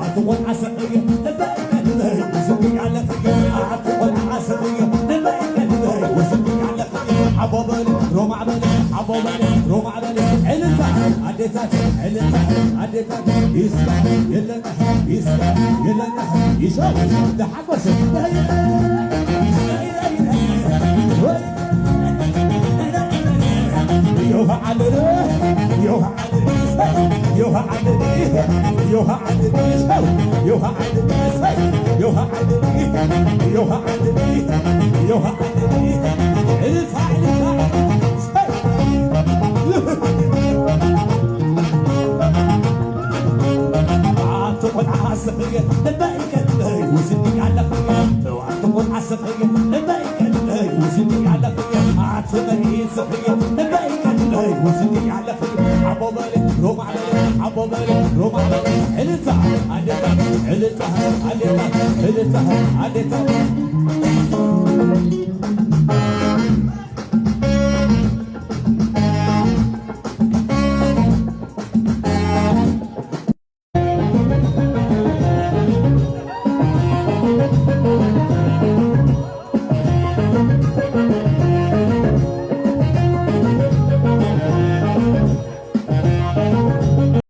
ኣቲ ቆልዓ ስቕይ እምበይ ከልበይ ውስድይ ኣለኽይ። ኣቲ ቆልዓ ስቕይ እምበይ ከልበይ ውስድይ ኣለኽይ። ሓቦ በሊ ሮማዕ በሊ ሓቦ በሊ ሮማዕ በሊ። ዕልልታ ኣዴታት ዕልልታ ኣዴታት ይስማ የለና ይስማ የለና ይሻው ደሓጎስ ዮሃ ዓለለ ዮሃ ዓለለ ዮሃ ዓለለ ዮሃ ዓለለ ዮሃ ዓለለ ዮሃ ዓለለ ዮሃ ዓለለ እልልታ እልልታ ኣቲ ቆልዓ ስኽየ እምበይ ከልበይ ውስድይ ኣለኽየ። ኣቲ ቆልዓ ስኽየ እምበይ ከልበይ ውስድይ ኣለኽየ። ኣቲ መሪዒት ስኽየ እምበይ ከልበይ ውስድይ ኣለኽየ። ሓቦ በሊ ሮማዕ በሊ ሓቦ በሊ ሮማዕ በሊ። ዕልልታ ኣዴታት ዕልልታ ኣዴታት ዕልልታ ኣዴታት